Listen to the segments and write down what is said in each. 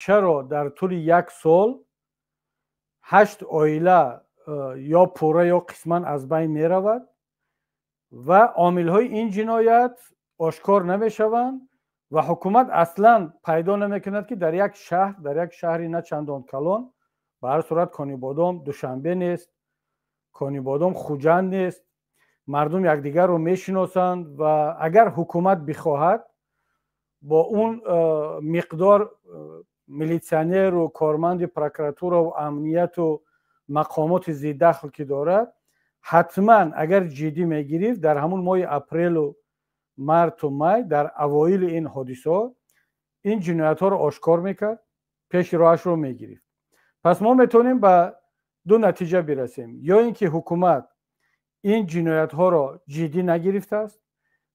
Чаро дар тӯли як сол ҳашт оила ё пурра, ё қисман аз байн меравад ва омилҳои ин ҷиноят ошкор намешаванд ва ҳукумат аслан пайдо намекунад, ки дар як шаҳр, дар як шаҳри на чандон калон, ба ҳар сурат Конибодом Душанбе нест, Конибодом Хуҷанд нест, мардум якдигарро мешиносанд ва агар ҳукумат бихоҳад, бо он миқдор милитсионеру корманди прокуратураву амнияту мақомоти зидахл ки дорад, ҳатман агар ҷиддӣ мегирифт, дар ҳамун моҳи апрелу марту май, дар авоили ин ҳодисаҳо ин ҷиноятҳоро ошкор мекард, пеши роҳашро мегирифт. Пас мо метавонем ба ду натиҷа бирасем: ё ин ки ҳукумат ин ҷиноятҳоро ҷиддӣ нагирифтааст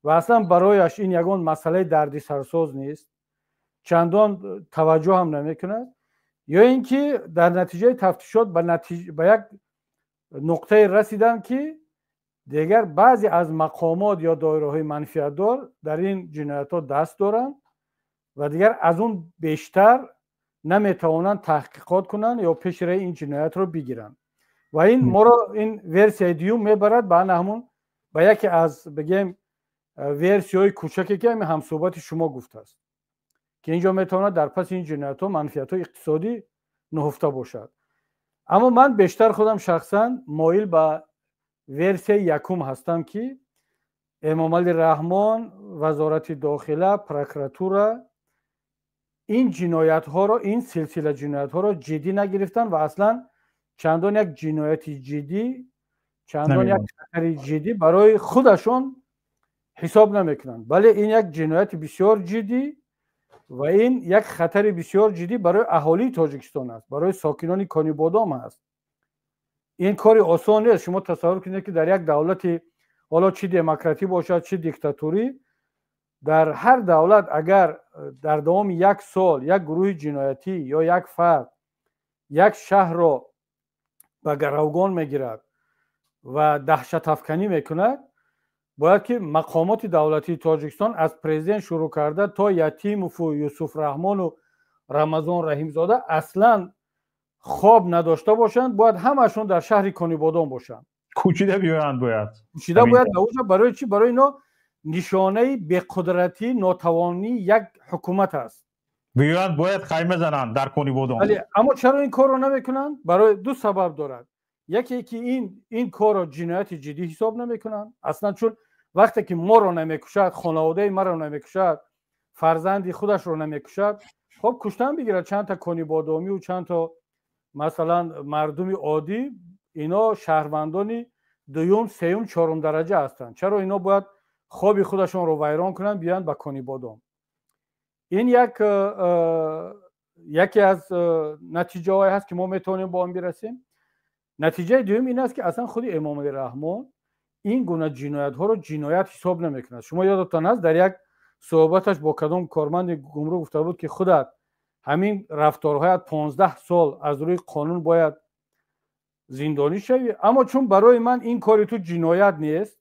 ва аслан барояш ин ягон масъалаи дардисарсоз нест, чандон таваҷҷӯҳ ҳам намекунад, ё ин ки дар натиҷаи тафтишот ба як нуқтае расиданд, ки дигар баъзе аз мақомот ё доираҳои манфиатдор дар ин ҷиноятҳо даст доранд ва дигар аз он бештар наметавонанд таҳқиқот кунанд ё пеши раи ин ҷиноятро бигиранд. Ва ин моро, ин версияи дуюм, мебарад ба ана ҳамун, ба яке аз, бигем, версияҳои кӯчаке, ки ҳамин ҳамсӯҳбати шумо гуфтааст, ки инҷо метавонад дар паси ин ҷиноятҳо манфиатҳои иқтисодӣ нуҳуфта бошад. Аммо ман бештар худам шахсан моил ба версияи якум ҳастам, ки Эмомалӣ Раҳмон, Вазорати дохила, прокуратура ин ҷиноятҳоро, ин силсила ҷиноятҳоро ҷиддӣ нагирифтанд ва аслан чандон як ҷинояти ҷиддӣ, чандон як хатари ҷиддӣ барои худашон ҳисоб намекунанд. Бале, ин як ҷинояти бисёр ҷиддӣ ва ин як хатари бисёр ҷиддӣ барои аҳолии Тоҷикистон аст, барои сокинони Конибодом аст. Ин кори осон нест. Шумо тасаввур кунед, ки дар як давлати, ҳоло чӣ демократӣ бошад, чӣ диктатурӣ, дар ҳар давлат агар дар давоми як сол як гурӯҳи ҷиноятӣ ё як фард як шаҳрро ба гаравгон мегирад ва даҳшатафканӣ мекунад, бояд ки мақомоти давлатии Тоҷикистон аз президент шурӯъ карда то Ятимову Юсуф Раҳмону Рамазон Раҳимзода аслан хоб надошта бошанд, бояд ҳамашон дар шаҳри Конибодом бошанд. Кӯчида биёянд бояд. Кӯчида бояд ба уҷа. Барои чӣ? Барои ино нишонаи беқудратӣ, нотавонии як ҳукумат аст. Биёянд, бояд хайма зананд дар Конибодом. Аммо чаро ин корро намекунанд? Барои ду сабаб дорад: яке ки ин корро ҷинояти ҷиддӣ ҳисоб намекунанд аслан, чун вақте ки моро намекушад, хонаводаи маро намекушад, фарзанди худашро намекушад, хоб, куштан бигирад чандта конибодомию чандто, масалан, мардуми оддӣ, ино шаҳрвандони дуюм, сеюм, чорум дараҷа ҳастанд, чаро ино бояд хоби худашонро вайрон кунанд, биёянд ба Конибодом? Ин як яке аз натиҷаҳое ҳаст, ки мо метавонем ба он бирасем. Натиҷаи дуюм ин аст, ки аслан худи Эмомалӣ Раҳмон ин гуна ҷиноятҳоро ҷиноят ҳисоб намекунад. Шумо ёдатон ҳаст, дар як суҳбаташ бо кадом корманди гумрук гуфта буд, ки худат ҳамин рафторҳоят 15 сол аз рӯи қонун бояд зиндонӣ шавӣ, аммо чун барои ман ин кори ту ҷиноят нест,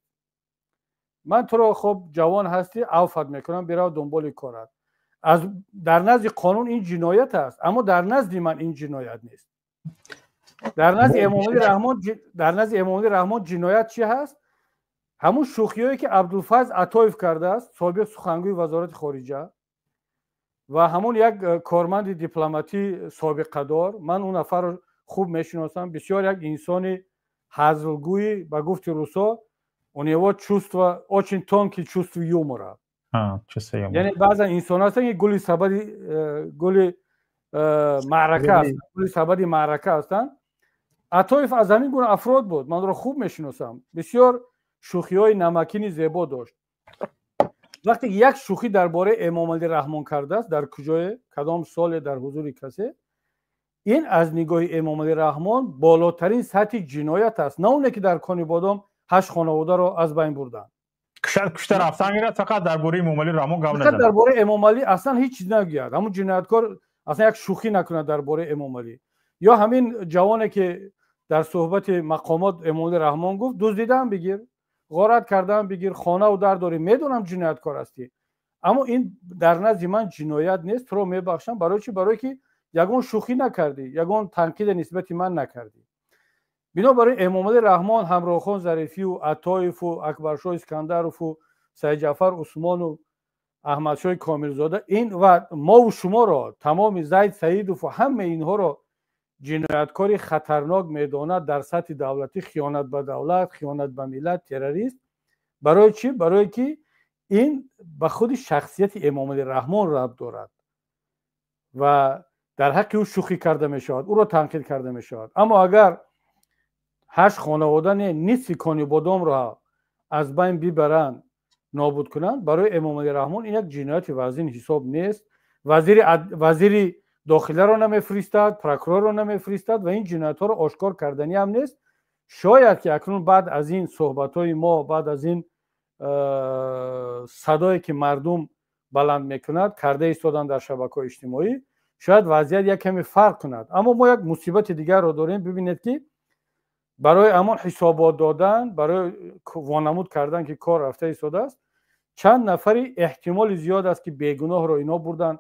ман туро, хоб, ҷавон ҳастӣ, афват мекунам, бирав дунболи корат. Аз дар назди қонун ин ҷиноят аст, аммо дар назди ман ин ҷиноят нест. Дар назди Эмомалӣ Раҳмон ҷиноят чӣ ҳаст? Ҳамун шӯхиҳое, ки Абдулфазл Атоев кардааст, собиқ сухангӯи Вазорати хориҷа, ва ҳамун як корманди дипломатӣ собиқадор. Ман он нафарро хуб мешиносам, бисёр як инсони ҳазлгӯи, ба гуфти русо, у него чувство, очень тонкий чувство юмора. Яъне баъзан инсон ҳастанд, ки гули сабади гули маърака ҳастанд, гули сабади маърака ҳастанд. Атоев аз ҳамин гуна афрод буд. Ман ӯро хуб мешиносам, бисёр шӯхиҳои намакини зебо дошт. Вақте як шӯхӣ дар бораи Эмомалӣ Раҳмон кардааст, дар куҷое, кадом соле, дар ҳузури касе, ин аз нигоҳи Эмомалӣ Раҳмон болотарин сатҳи ҷиноят аст, на оне ки дар Конибодом ҳашт хонаводаро аз байн бурданд. Кушта рафтан гирад, фақат дар бораи Эмомалӣ Раҳмон гап. Фақат дар бораи Эмомалӣ аслан ҳеҷ чиз нагӯяд, ҳамун ҷинояткор аслан як шӯхӣ накунад дар бораи Эмомалӣ. Ё ҳамин ҷавоне, ки дар суҳбати мақомот Эмомалӣ Раҳмон гуфт: «Дуздидаам бигир, ғорат кардаам бигир, хонаву дар дорӣ, медонам ҷинояткор ҳастӣ, аммо ин дар назди ман ҷиноят нест, туро мебахшам». Барои чӣ? Барое ки Ягон шӯхӣ накардӣ, ягон танқиде нисбати ман накардӣ. Бинобар ин Эмомалӣ Раҳмон Ҳамроҳхон Зарифию Атоеву Акбаршоҳ Искандарову Саидҷаъфар Усмону Аҳмадшоҳи Комилзода ин ва мову шуморо, тамоми Зайд Саидову ҳамаи инҳоро ҷинояткори хатарнок медонад дар сатҳи давлатӣ, хиёнат ба давлат, хиёнат ба миллат, террорист. Барои чӣ? Барое ки ин ба худи шахсияти Эмомалӣ Раҳмон рабт дорад ва дар ҳаққи ӯ шӯхӣ карда мешавад, ӯро танқид карда мешавад. Аммо агар ҳашт хонавода не, нисфи Конибодомро аз байн бибаранд, нобуд кунанд, барои Эмомалӣ Раҳмон ин як ҷинояти вазин ҳисоб нест. Вазири дохиларо намефиристад, прокурорро намефиристад ва ин ҷиноятҳоро ошкор карданӣ ҳам нест. Шояд ки акнун баъд аз ин суҳбатҳои мо, баъд аз ин садое ки мардум баланд мекунад, карда истоданд дар шабакаҳои иҷтимоӣ, шояд вазъият як каме фарқ кунад. Аммо мо як мусибати дигарро дорем. Бибинед, ки барои ҳамон ҳисобот додан, барои вонамуд кардан, ки кор рафта истодааст, чанд нафари эҳтимоли зиёд аст, ки бегуноҳро ино бурданд,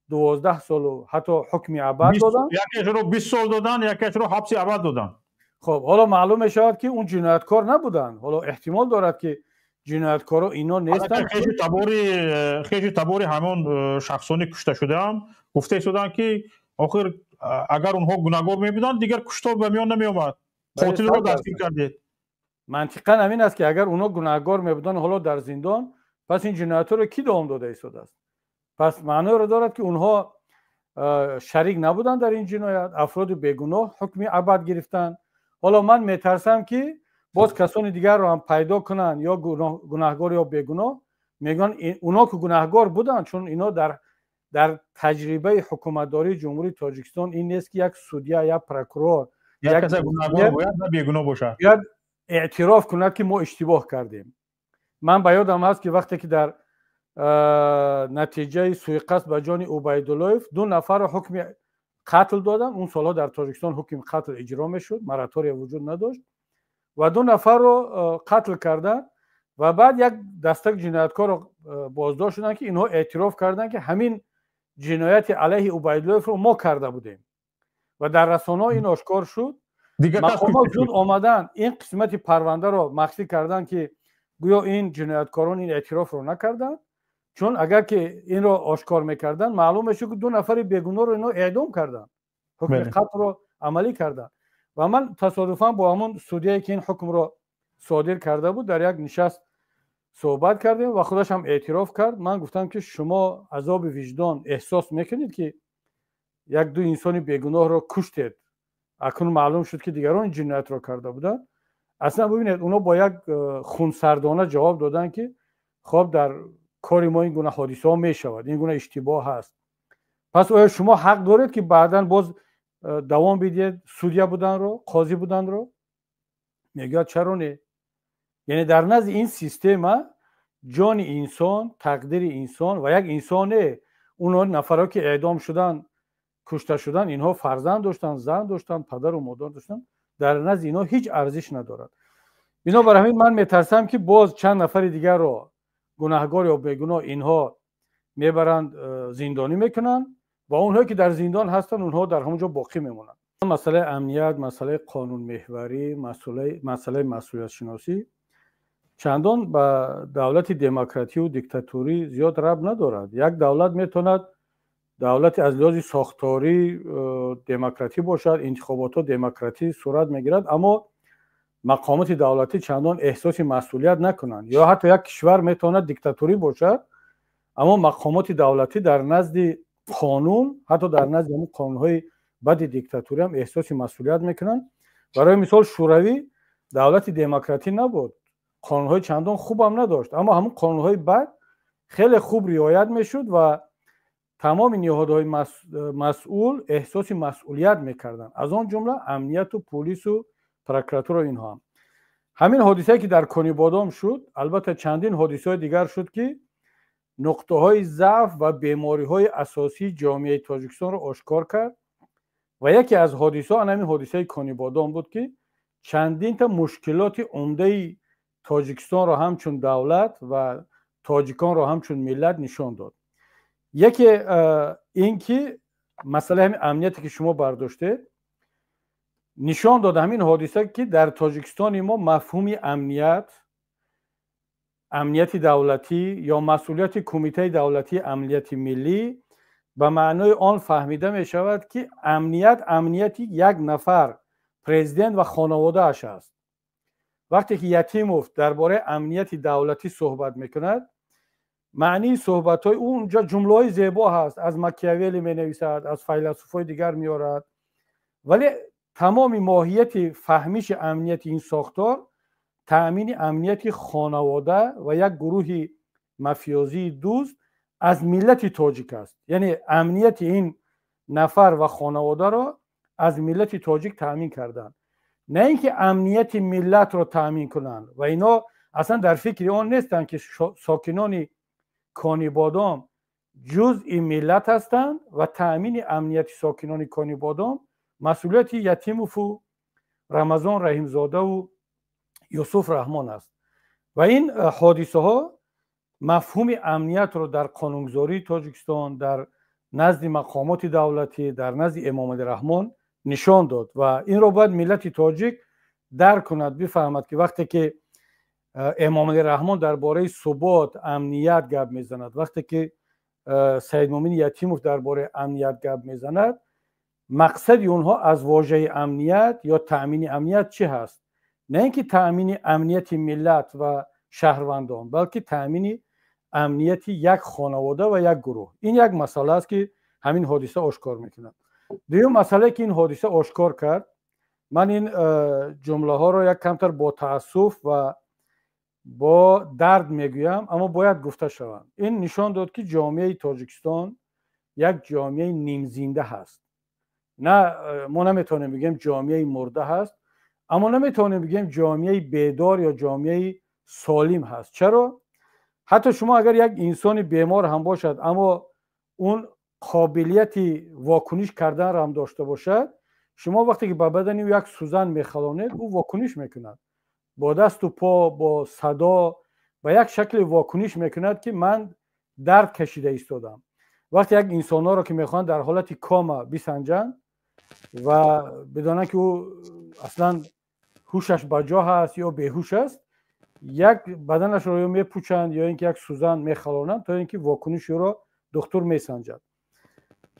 12 солу ҳатто ҳукми абад доданд. Якешро 20 сол доданд, якешро ҳабси абад доданд. Хоб, ҳоло маълум мешавад, ки он ҷинояткор набуданд. Ҳоло эҳтимол дорад, ки ҷинояткоро ино нестанд. Хешу табори ҳамон шахсони кушташудаам гуфта истоданд, ки охир агар онҳо гунаҳгор мебуданд, дигар куштор ба миён намеомад, қотилро дастгир кардед. Мантиқан ҳамин аст, ки агар онҳо гунаҳгор мебуданд, ҳоло дар зиндон, пас ин ҷиноятҳоро кӣ давом дода истодааст? Пас маъноеро дорад, ки онҳо шарик набуданд дар ин ҷиноят, афроди бегуноҳ ҳукми абад гирифтанд. Ҳоло ман метарсам, ки боз касони дигарро ҳам пайдо кунанд, ё гунаҳгор, ё бегуноҳ. Мегӯянд, онҳо ки гунаҳгор буданд, чун ино дар таҷрибаи ҳукуматдории Ҷумҳурии Тоҷикистон ин нест, ки як судья, як прокурор бегуноҳ бошад. Эътироф кунад, ки мо иштибоҳ кардем. Ман ба ёдам ҳаст, ки вақте ки дар натиҷаи суиқасд ба ҷони Убайдуллоев ду нафарро ҳукми қатл доданд, он солҳо дар Тоҷикистон ҳукми қатл иҷро мешуд, моратория вуҷуд надошт, ва ду нафарро қатл карданд ва баъд як дастак ҷинояткорро боздошт шуданд, ки инҳо эътироф карданд, ки ҳамин ҷинояти алайҳи Убайдуллоевро мо карда будем, ва дар расонаҳо ин ошкор шуд. Мақомот зуд омаданд, ин қисмати парвандаро махфӣ карданд, ки гӯё ин ҷинояткорон ин эътирофро накарданд, чун агар ки инро ошкор мекарданд, маълум мешуд, ки ду нафари бегуноҳро ино эъдом карданд, ҳукми қатлро амалӣ карданд. Ва ман тасодуфан бо ҳамон судья е, ки ин ҳукмро содир карда буд, дар як нишаст суҳбат кардем ва худаш ҳам эътироф кард. Ман гуфтам, ки шумо азоби виҷдон эҳсос мекунед, ки як ду инсони бегуноҳро куштед, акнун маълум шуд, ки дигарон ин ҷиноятро карда буданд? Аслан бибинед, онҳо бо як хунсардона ҷавоб доданд, ки хоб, дар кори мо ин гуна ҳодисаҳо мешавад, ин гуна иштибоҳ ҳаст. Пас оё шумо ҳақ доред, ки баъдан боз давом бидиҳед судья буданро, қозӣ буданро? Мегӯяд, чаро не? Яъне дар назди ин система ҷони инсон, тақдири инсон ва як инсоне, онҳо нафаро, ки эъдом шуданд, кушта шуданд, инҳо фарзанд доштанд, зан доштанд, падару модар доштанд, дар назди инҳо ҳеҷ арзиш надорад. Бинобар ҳамин ман метарсам, ки боз чанд нафари дигарро, гунаҳгор ё бегуноҳ, инҳо мебаранд, зиндонӣ мекунанд ва онҳое, ки дар зиндон ҳастанд, онҳо дар ҳамон ҷо боқӣ мемонанд. Масъалаи амният, масъалаи қонунмеҳварӣ, масъалаи масъулиятшиносӣ чандон ба давлати демократию диктатурӣ зиёд рабт надорад. Як давлат метавонад давлати аз лиҳози сохторӣ демократӣ бошад, интихоботҳо демократӣ сурат мегирад, аммо мақомоти давлатӣ чандон эҳсоси масъулият накунанд. Ё ҳатто як кишвар метавонад диктатурӣ бошад, аммо мақомоти давлатӣ дар назди қонун, ҳатто дар назди ҳамун қонунҳои бади диктатурӣ ҳам эҳсоси масъулият мекунанд. Барои мисол, Шӯравӣ давлати демократӣ набуд, қонунҳои чандон хубам надошт, аммо ҳамун қонунҳои бад хеле хуб риоят мешуд ва тамоми ниҳодҳои масъул эҳсоси масъулият мекарданд, аз он ҷумла амнияту пулису прокуратура. Инҳо ҳам ҳамин ҳодисае, ки дар Конибодом шуд, албатта чандин ҳодисаҳои дигар шуд, ки нуқтаҳои заъф ва бемориҳои асосии ҷомеаи Тоҷикистонро ошкор кард. Ва яке аз ҳодисаҳо ан ҳамин ҳодисаи Конибодом буд, ки чандинта мушкилоти умдаи Тоҷикистонро ҳамчун давлат ва тоҷиконро ҳамчун миллат нишон дод. Яке ин ки Масъалаи ҳамин амнияте, ки шумо бардоштед, нишон дод ҳамин ҳодиса, ки дар Тоҷикистони мо мафҳуми амният, амнияти давлатӣ ё масъулияти Кумитаи давлатии амнияти миллӣ ба маънои он фаҳмида мешавад, ки амният амнияти як нафар, президент ва хонаводааш аст. Вақте ки Ятимов дар бораи амнияти давлатӣ суҳбат мекунад, маънии суҳбатҳои ӯ, унҷа ҷумлаҳои зебо ҳаст, аз Макиавелли менависад, аз файласуфҳои дигар меорад, вале тамоми моҳияти фаҳмиши амнияти ин сохтор таъмини амнияти хонавода ва як гурӯҳи мафиёзии дузд аз миллати тоҷик аст. Яъне амнияти ин нафар ва хонаводаро аз миллати тоҷик таъмин карданд, на ин ки амнияти миллатро таъмин кунанд. Ва ино аслан дар фикри он нестанд, ки сокинони Конибодом ҷузъи миллат ҳастанд ва таъмини амнияти сокинони Конибодом масъулияти Ятимову Рамазон Раҳимзодаву Юсуф Раҳмон аст. Ва ин ҳодисаҳо мафҳуми амниятро дар қонунгузории Тоҷикистон, дар назди мақомоти давлатӣ, дар назди Эмомалӣ Раҳмон нишон дод. Ва инро бояд миллати тоҷик дарк кунад, бифаҳмад, ки вақте ки Эмомалӣ Раҳмон дар бораи субот, амният гап мезанад, вақте ки Саидмумин Ятимов дар бораи амният гап мезанад, мақсади онҳо аз вожаи амният ё таъмини амният чӣ ҳаст? На ин ки таъмини амнияти миллат ва шаҳрвандон, балки таъмини амнияти як хонавода ва як гурӯҳ. Ин як масъала аст, ки ҳамин ҳодиса ошкор мекунад. Дуюм масъалае, ки ин ҳодиса ошкор кард, ман ин ҷумлаҳоро як камтар бо таассуф ва бо дард мегӯям, аммо бояд гуфта шаванд. Ин нишон дод, ки ҷомеаи Тоҷикистон як ҷомеаи нимзинда ҳаст. На, мо наметавонем бигӯем ҷомеаи мурда ҳаст, аммо наметавонем бигӯем ҷомеаи бедор ё ҷомеаи солим ҳаст. Чаро? Ҳатто шумо агар як инсони бемор ҳам бошад, аммо он қобилияти вокуниш карданро ҳам дошта бошад, шумо вақте ки ба бадани ӯ як сӯзан мехалонед, ӯ вокуниш мекунад бо дасту по, бо садо, ба як шакли вокуниш мекунад, ки ман дард кашида истодам. Вақте як инсонҳоро, ки мехоҳанд дар ҳолати кома бисанҷанд ва бидонанд, ки ӯ аслан ҳушаш ба ҷо ҳаст ё беҳуш аст, як баданашро ё мепӯчанд, ё ин ки як сӯзан мехалонанд, то ин ки вокуниши ӯро духтур месанҷад.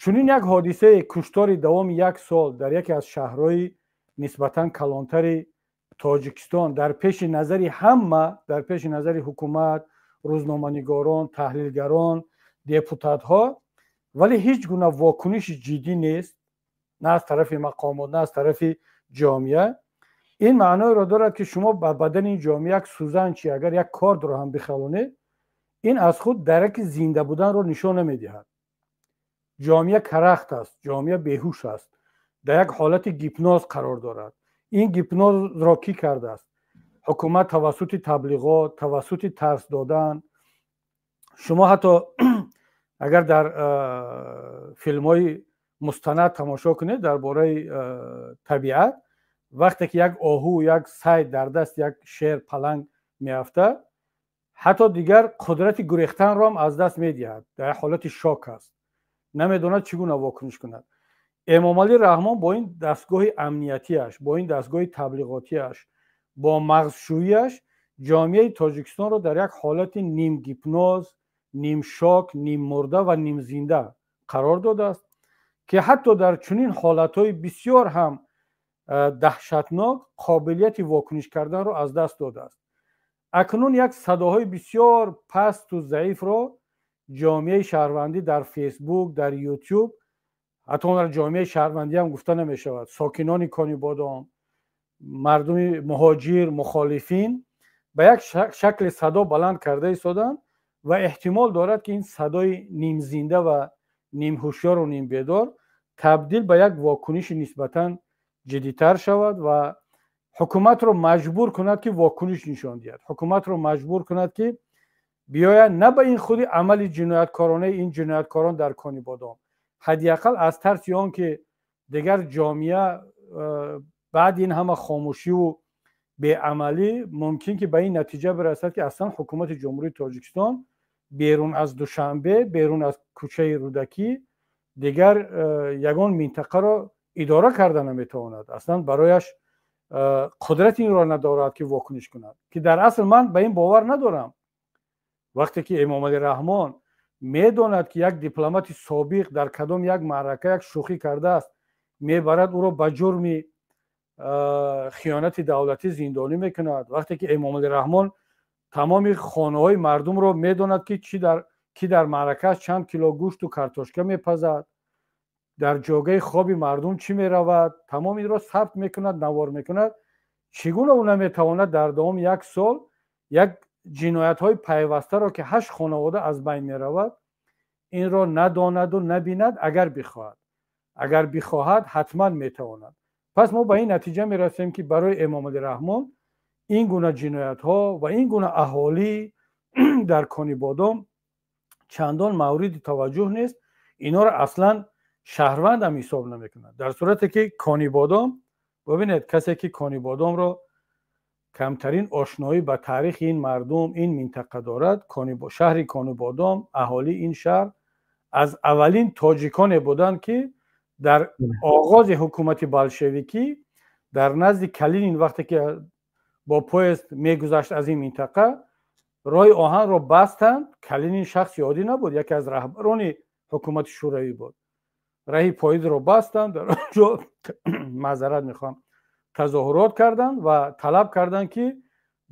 Чунин як ҳодисаи куштори давоми як сол дар яке аз шаҳрҳои нисбатан калонтари Тоҷикистон, дар пеши назари ҳама, дар пеши назари ҳукумат, рӯзноманигорон, таҳлилгарон, депутатҳо, вале ҳеҷ гуна вокуниши ҷиддӣ нест, на аз тарафи мақомот, на аз тарафи ҷомеа. Ин маъноеро дорад, ки шумо ба бадани ҷомеа як сӯзан чи, агар як кордро ҳам бихалонед, ин аз худ дараки зинда буданро нишон намедиҳад. Ҷомеа карахт аст, ҷомеа беҳуш аст, дар як ҳолати гипноз қарор дорад. Ин гипнозро кӣ кардааст? Ҳукумат тавассути таблиғот, тавассути тарс додан. Шумо ҳатто агар дар филмҳои мустанад тамошо кунед дар бораи табиат, вақте ки як оҳу, як сайд дар даст як шер, паланг меафтад, ҳатто дигар қудрати гурехтанро ҳам аз даст медиҳад, дар як ҳолати шок аст, намедонад чӣ гуна вокуниш кунад. Эмомалӣ Раҳмон бо ин дастгоҳи амниятиаш, бо ин дастгоҳи таблиғотиаш, бо мағзшӯияш ҷомеаи Тоҷикистонро дар як ҳолати нимгипноз, нимшок, ниммурда ва нимзинда қарор додааст, ки ҳатто дар чунин ҳолатҳои бисёр ҳам даҳшатнок қобилияти вокуниш карданро аз даст додааст. Акнун як садоҳои бисёр пасту заифро ҷомеаи шаҳрвандӣ дар Фейсбук, дар Ютуб, ҳатто онро ҷомеаи шаҳрвандӣ ҳам гуфта намешавад, сокинони Конибодом, мардуми муҳоҷир, мухолифин ба як шакли садо баланд карда истоданд. Ва эҳтимол дорад, ки ин садои нимзинда ва нимҳушёру нимбедор табдил ба як вокуниши нисбатан ҷиддитар шавад ва ҳукуматро маҷбур кунад, ки вокуниш нишон диҳад, ҳукуматро маҷбур кунад, ки биёяд на ба ин худи амали ҷинояткоронаи ин ҷинояткорон дар Конибодом, ҳадди ақал аз тарси он ки дигар ҷомеа баъди ин ҳама хомӯшиву беамалӣ мумкин ки ба ин натиҷа бирасад, ки аслан ҳукумати Ҷумҳурии Тоҷикистон берун аз Душанбе, берун аз кӯчаи Рӯдакӣ, Дигар ягон минтақаро идора карда наметавонад, аслан барояш қудрати инро надорад, ки вокуниш кунад, ки дар асл ман ба ин бовар надорам. Вақте ки Эмомалӣ Раҳмон медонад, ки як дипломати собиқ дар кадом як маърака як шӯхӣ кардааст, мебарад, ӯро ба ҷурми хиёнати давлатӣ зиндонӣ мекунад. Вақте ки Эмомалӣ Раҳмон тамоми хонаҳои мардумро медонад, ки ки дар маъракааш чанд кило гӯшту картошка мепазад, дар ҷогаи хоби мардум чӣ меравад, тамом инро сабт мекунад, навор мекунад, чӣ гуна ӯ наметавонад дар давоми як сол як ҷиноятҳои пайвастаро, ки ҳашт хонавода аз байн меравад, инро надонаду набинад? Агар бихоҳад, ҳатман метавонад. Пас мо ба ин натиҷа мерасем, ки барои Эмомалӣ Раҳмон ин гуна ҷиноятҳо ва ин гуна аҳолӣ дар Конибодом чандон мавриди таваҷҷӯҳ нест. Инҳоро аслан шаҳрванд ҳам ҳисоб намекунад. Дар сурате ки Конибодом, бибинед, касе ки Конибодомро камтарин ошноӣ ба таърихи ин мардум, ин минтақа дорад, шаҳри Конибодом, аҳолии ин шаҳр аз аввалин тоҷиконе буданд, ки дар оғози ҳукумати болшевикӣ дар назди Калинин, вақте ки бо поезд мегузашт аз ин минтақа, роҳи оҳанро бастанд. Калинин шахси оддӣ набуд, яке аз раҳбарони ҳукумати Шӯравӣ буд. Раҳи поездро бастанд, дар он ҷо, маъзарат мехоҳам, тазоҳурот карданд ва талаб карданд, ки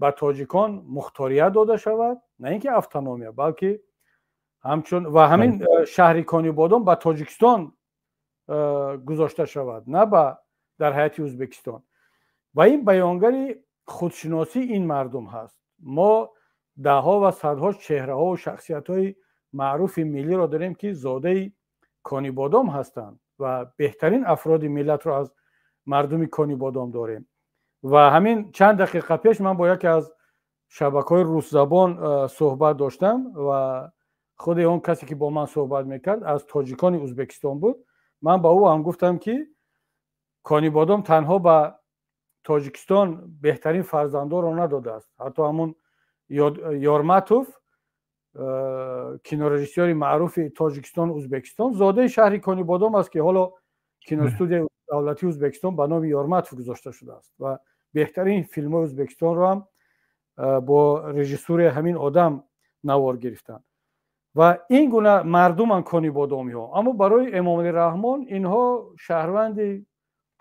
ба тоҷикон мухторият дода шавад, на ин ки автономия, балки ҳамчун ва ҳамин шаҳри Конибодом ба Тоҷикистон гузошта шавад, на ба дар ҳайати Ӯзбекистон. Ва ин баёнгари худшиносии ин мардум ҳаст. Мо даҳҳо ва садҳо чеҳраҳову шахсиятҳои маъруфи миллиро дорем, ки зодаи Конибодом ҳастанд, ва беҳтарин афроди миллатро аз мардуми Конибодом дорем. Ва ҳамин чанд дақиқа пеш ман бо яке аз шабакаҳои русзабон суҳбат доштам ва худи он касе, ки бо ман суҳбат мекард, аз тоҷикони Ӯзбекистон буд. Ман ба ӯ ҳам гуфтам, ки Конибодом танҳо ба Тоҷикистон беҳтарин фарзандонро надодааст. Ҳатто ҳамун Ёрматов, кинорежиссёри маъруфи Тоҷикистон, Ӯзбекистон, зодаи шаҳри Конибодом аст, ки ҳоло киностудияи давлатии Ӯзбекистон ба номи Ёрматов гузошта шудааст ва беҳтарин филмҳои Ӯзбекистонро ҳам бо режиссураи ҳамин одам навор гирифтанд. Ва ин гуна мардуманд конибодомиҳо. Аммо барои Эмомалӣ Раҳмон инҳо шаҳрванди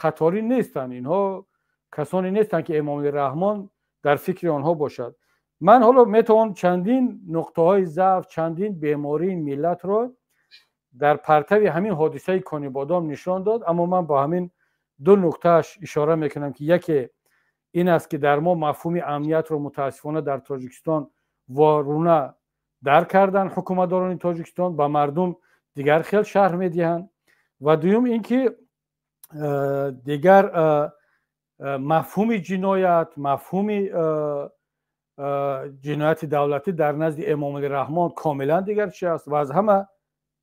қаторӣ нестанд, инҳо касоне нестанд, ки Эмомалӣ Раҳмон дар фикри онҳо бошад. Ман ҳоло метавон чандин нуқтаҳои заъф, чандин бемории миллатро дар партави ҳамин ҳодисаи Конибодом нишон дод, аммо ман бо ҳамин ду нуктааш ишора мекунам, ки яке ин аст, ки дар мо мафҳуми амниятро мутаассифона дар Тоҷикистон воруна дарк кардан ҳукуматдорони Тоҷикистон, ба мардум дигар хел шарҳ медиҳанд. Ва дуюм ин ки дигар мафҳуми ҷиноят, мафҳуми ҷинояти давлатӣ дар назди Эмомалӣ Раҳмон комилан дигар чи аст. Ва аз ҳама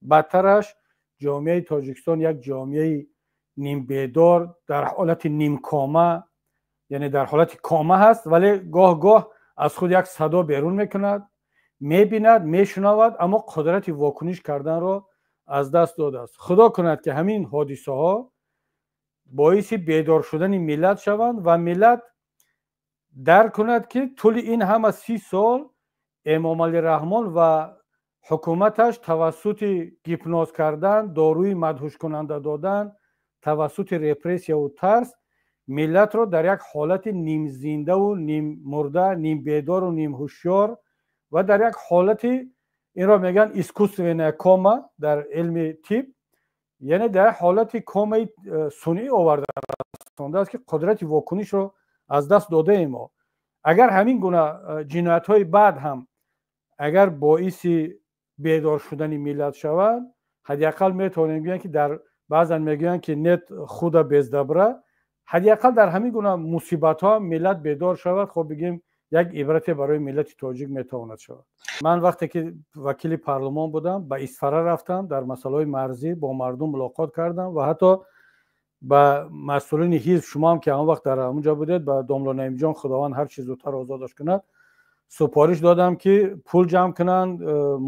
бадтараш, ҷомеаи Тоҷикистон як ҷомеаи нимбедор, дар ҳолати нимкома, яъне дар ҳолати кома ҳаст, вале гоҳ гоҳ аз худ як садо берун мекунад, мебинад, мешунавад, аммо қудрати вокуниш карданро аз даст додааст. Худо кунад, ки ҳамин ҳодисаҳо боиси бедор шудани миллат шаванд ва миллат дарк кунад, ки тӯли ин ҳама 30 сол Эмомалӣ Раҳмон ва ҳукуматаш тавассути гипноз кардан, доруи мадҳушкунанда додан, тавассути репрессияву тарс миллатро дар як ҳолати нимзиндаву ниммурда, нимбедору нимҳушёр ва дар як ҳолати, инро мегӯянд искусственная кома дар илми тиб, яъне дар як ҳолати комаи сунъӣ оварда расондааст, ки қудрати вокунишро аз даст додаем мо. Агар ҳамин гуна ҷиноятҳои баъд ҳам агар боиси бедор шудани миллат шаванд, ҳадди ақал метавонем гӯям, ки дар баъзан мегӯянд, ки нет худа без добра, ҳадди ақал дар ҳамин гуна мусибатҳо миллат бедор шавад, хоб бигем, як ибрате барои миллати тоҷик метавонад шавад. Ман вақте ки вакили парлумон будам, ба Исфара рафтам, дар масъалаҳои марзӣ бо мардум мулоқот кардам ва ҳатто ба масъулини ҳизб, шумоам ки ҳамон вақт дар ҳамонҷо будед, ба домло Наимҷон, Худованд ҳар чи зудтар озодаш кунад, супориш додам, ки пул ҷамъ кунанд,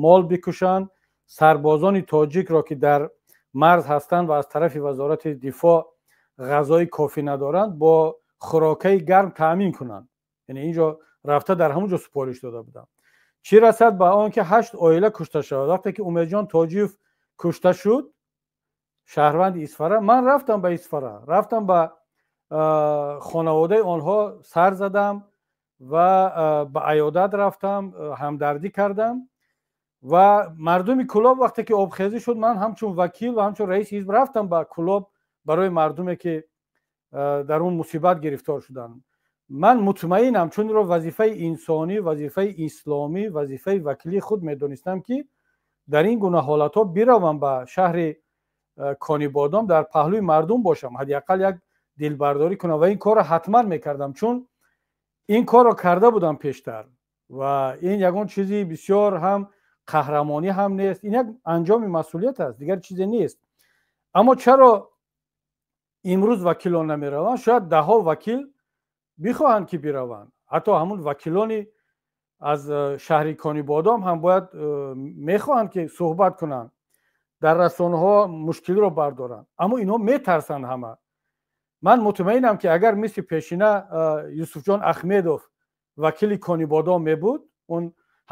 мол бикушанд, сарбозони тоҷикро, ки дар марз ҳастанд ва аз тарафи Вазорати дифоъ ғазои кофӣ надоранд, бо хӯрокаи гарм таъмин кунанд. Яъне инҷо рафта, дар ҳамон ҷо супориш дода будам. Чӣ расад ба он ки ҳашт оила кушта шавад? Вақте ки Умедҷон Тоҷиев кушта шуд, шаҳрванди Исфара, ман рафтам ба Исфара, рафтам, ба хонаводаи онҳо сар задам ва ба аёдат рафтам, ҳамдардӣ кардам. Ва мардуми Кӯлоб, вақте ки обхезӣ шуд, ман ҳамчун вакил ва ҳамчун раиси ҳизб рафтам ба Кӯлоб барои мардуме ки дар он мусибат гирифтор шуданд. Ман мутмаинам, чун инро вазифаи инсонӣ, вазифаи исломӣ, вазифаи вакилии худ медонистам, ки дар ин гуна ҳолатҳо биравам ба шаҳри Конибодом, дар паҳлӯи мардум бошам, ҳадди ақал як дилбардорӣ кунам. Ва ин корро ҳатман мекардам, чун ин корро карда будам пештар ва ин ягон чизи бисёр ҳам қаҳрамонӣ ҳам нест, ин як анҷоми масъулият аст, дигар чизе нест. Аммо чаро имрӯз вакилон намераванд? Шояд даҳҳо вакил бихоҳанд, ки бираванд. Ҳатто ҳамун вакилони аз шаҳри Конибодом ҳам бояд мехоҳанд, ки суҳбат кунанд, дар расонаҳо мушкилиро бардоранд, аммо инҳо метарсанд ҳама. Ман мутмаинам, ки агар мисли пешина Юсуфҷон Ахмедов вакили Конибодом мебуд, он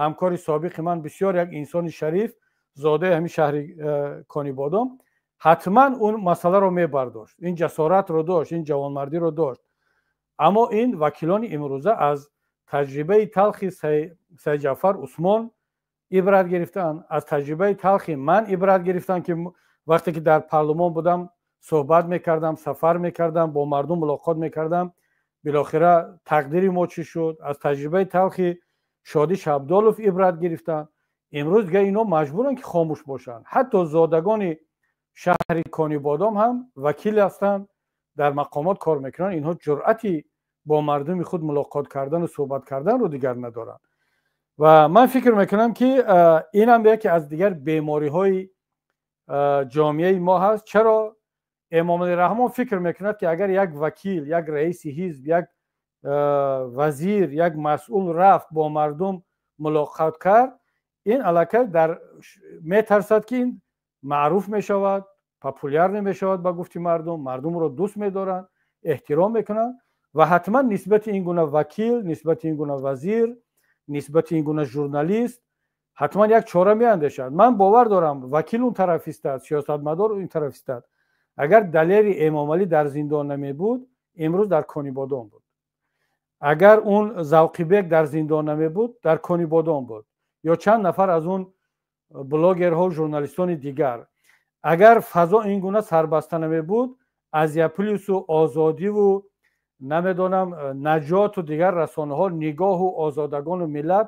ҳамкори собиқи ман, бисёр як инсони шариф, зодаи ҳамин шаҳри Конибодом, ҳатман он масъаларо мебардошт. Ин ҷасоратро дошт, ин ҷавонмардиро дошт. Аммо ин вакилони имрӯза аз таҷрибаи талхи Сайдҷаъфар Усмон ибрат гирифтанд, аз таҷрибаи талхи ман ибрат гирифтанд, ки вақте ки дар парлумон будам, суҳбат мекардам, сафар мекардам, бо мардум мулоқот мекардам, билохира тақдири мо чӣ шуд. Аз таҷрибаи талхи Шодӣ Шабдолов ибрат гирифтанд. Имрӯз дига инҳо маҷбуранд, ки хомӯш бошанд. Ҳатто зодагони шаҳри Конибодом ҳам вакил ҳастанд, дар мақомот кор мекунанд, инҳо ҷуръати бо мардуми худ мулоқот кардану суҳбат карданро дигар надоранд. Ва ман фикр мекунам, ки инам яке аз дигар бемориҳои ҷомеаи мо ҳаст. Чаро Эмомалӣ Раҳмон фикр мекунад, ки агар як вакил, як раиси ҳизб, як вазир, як масъул рафт, бо мардум мулоқот кард, ин аллакай дар метарсад, ки ин маъруф мешавад, популярный мешавад, ба гуфти мардум, мардумро дӯст медоранд, эҳтиром мекунанд ва ҳатман нисбати ин гуна вакил, нисбати ин гуна вазир, нисбати ин гуна журналист ҳатман як чора меандешад? Ман бовар дорам, вакил он тараф истад, сиёсатмадор ин тараф истад. Агар Далери Эмомалӣ дар зиндон намебуд, имрӯз дар Конибодом буд. Агар он Завқибек дар зиндон намебуд, дар Конибодом буд ё чанд нафар аз он блогерҳо, журналистони дигар. Агар фазо ин гуна сарбаста намебуд, Азия Плюсу, Озодиву, намедонам, Наҷоту дигар расонаҳо, Нигоҳу Озодагону Миллат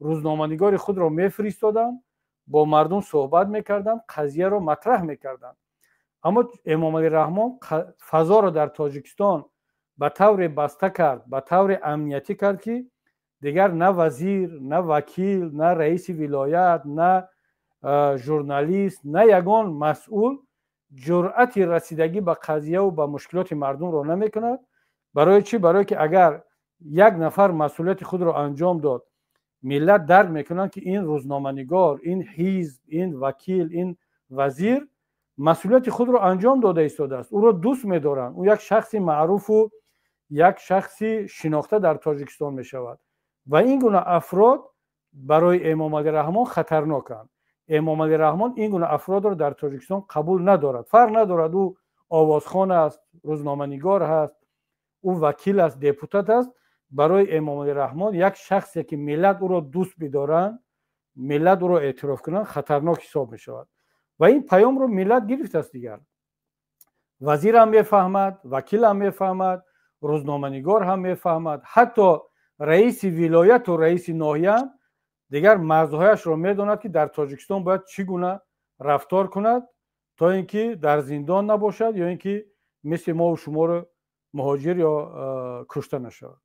рӯзноманигори худро мефиристоданд, бо мардум суҳбат мекарданд, қазияро матраҳ мекарданд. Аммо Эмомалӣ Раҳмон фазоро дар Тоҷикистон ба тавре баста кард, ба тавре амниятӣ кард, ки дигар на вазир, на вакил, на раиси вилоят, на журналист, на ягон масъул ҷуръати расидагӣ ба қазияву ба мушкилоти мардумро намекунад. Барои чӣ? Барое ки агар як нафар масъулияти худро анҷом дод, миллат дарк мекунанд, ки ин рӯзноманигор, ин ҳизб, ин вакил, ин вазир масъулияти худро анҷом дода истодааст, ӯро дӯст медоранд, ӯ як шахси маъруфу як шахси шинохта дар Тоҷикистон мешавад. Ва ин гуна афрод барои Эмомалӣ Раҳмон хатарноканд. Эмомалӣ Раҳмон ин гуна афродро дар Тоҷикистон қабул надорад. Фарқ надорад, ӯ овозхон аст, рӯзноманигор ҳаст, ӯ вакил аст, депутат аст. Барои Эмомалӣ Раҳмон як шахсе, ки миллат ӯро дӯст бидоранд, миллат ӯро эътироф кунанд, хатарнок ҳисоб мешавад. Ва ин паёмро миллат гирифтааст. Дигар вазирам мефаҳмад, вакилам мефаҳмад, рӯзноманигор ҳам мефаҳмад, ҳатто раиси вилояту раиси ноҳияам дигар марзҳояшро медонад, ки дар Тоҷикистон бояд чӣ гуна рафтор кунад, то ин ки дар зиндон набошад ё ин ки мисли мову шуморо муҳоҷир ё кушта нашавад.